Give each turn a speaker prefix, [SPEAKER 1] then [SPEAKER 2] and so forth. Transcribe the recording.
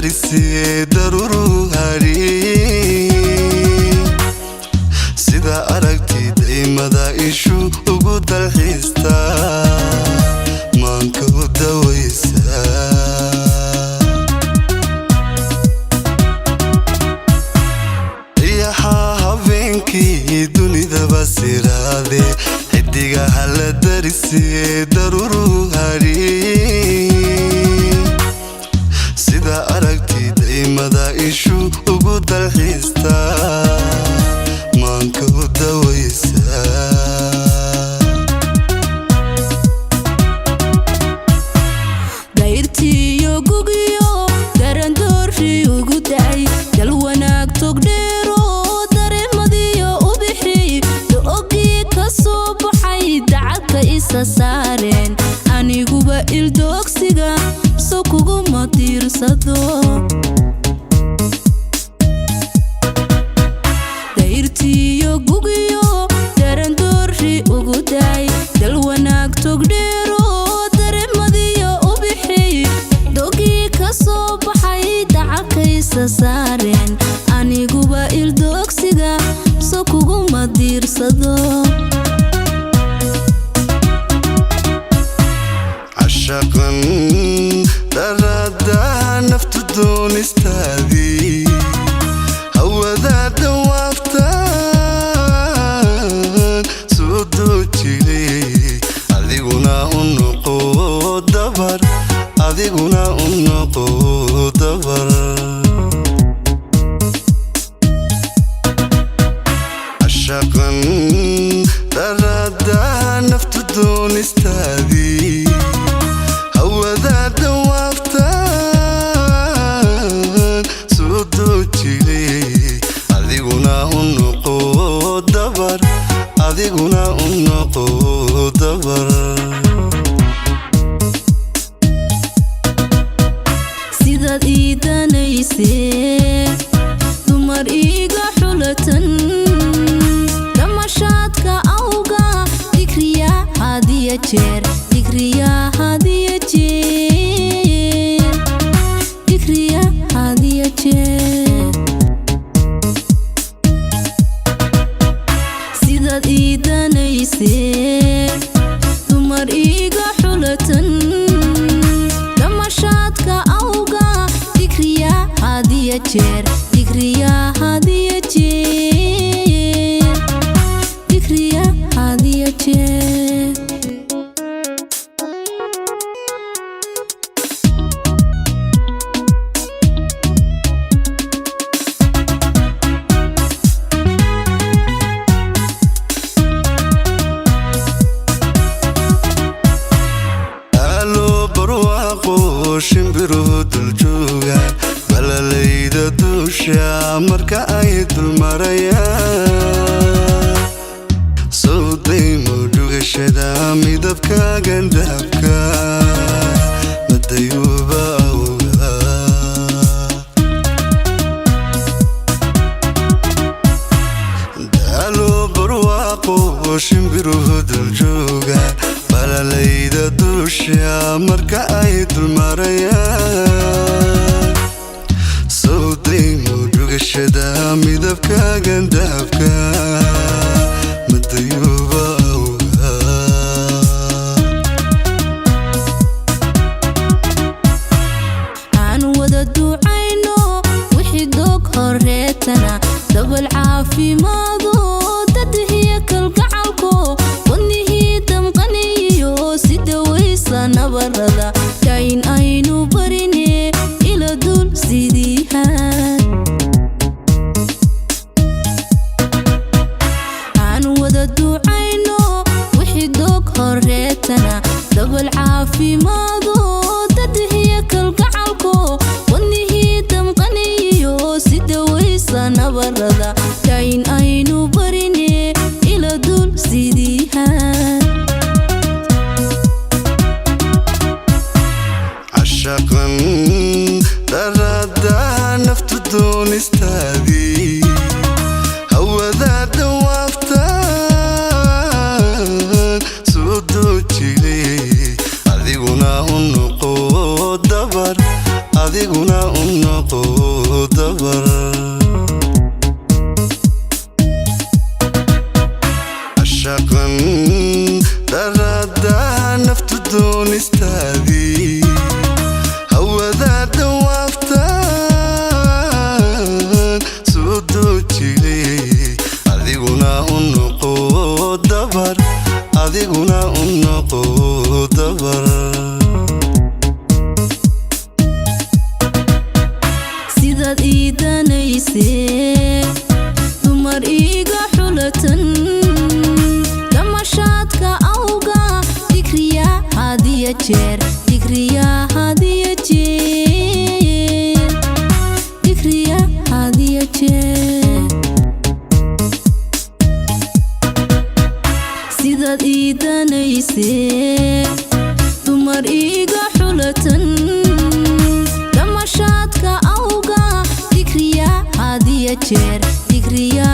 [SPEAKER 1] Darisee daruuru hari, sida aragti daymada ishu ugu dalxiista, maanka u dawaysa. Dayaxaa habeenkii dunidaba siraade, xidigaha la darisee daruuru hari, sida aragti daymada ishu ugu dalxiista, maanka u dawaysa.
[SPEAKER 2] Dayrtiyo gugiyo darandoori ugu dacay, dal wanaag togdheero dareemadiyo ubixi, do-ogii ka soo baxay dacadka isa saareen, aniguba ildoogsiga so kuguma diirsado. Dayrtiyo gugiyo darandoori ugu daay, dal wanaag togdheero dareemadiyo ubixi, dogii ka soo baxay dacalkaysa saareen, aniguba ildoogsiga so kuguma diirsado.
[SPEAKER 1] Cashaqan daraada naftu doonistaadii, hawada dhawaaftaan soo doojilay, adiguna u noqo dabar, adiguna u noqo dabar. Cashaqan daraada naftu doonistaadii, hawada dhawaaftaan soo doojilay, adiguna u noqo dabar, adiguna u noqo dabar.
[SPEAKER 2] Sidaad ii danaysee dumar iiga xulatan, damashaadka awga digriya hadiya jeer, digriya hadiya jeer, digriya hadiya jeer. Sidaad ii danaysee dumar iiga xulatan, damashaadka awga digriya hadiya jeer, digriya hadiya jeer, digriya hadiya jeer.
[SPEAKER 1] Alo barwaaqo, shimbiruhu duljooga, balalayda duusha marka ay dulmarayaan, soo daymo dhugashada midabka gandhaabka madayuuba awga. Daalo barwaaqo, shimbiruhu duljooga, balalayda duusha marka ay dulmarayaan, soo daymo dhugashada midabka gandhaabka madayuuba awga.
[SPEAKER 2] Aan wada ducayno wixii doog horeetana, dabal caafimaado dadihiyo kalgacalko, wadnihii damqaniyo si dawaysa nabarada dayn aynu barine ila dul sidiihaan. Aan wada ducayno wixii doog horeetana, dabal caafimaado dadihiyo kalgacalko, wadnihii damqaniyo si dawaysa nabarada dayn aynu barine ila dul sidiihaan.
[SPEAKER 1] Cashaqan daraada naftu doonistaadii, hawada dhawaaftaan soo doojilay, adiguna u noqo dabar, adiguna u noqo.
[SPEAKER 2] Jeer digriya hadiyo jeer, digriya hadiyo jeer. Sidaad ii danaysee dumar iiga xulatan damashaadka awga, digriya hadiyo jeer, digriya.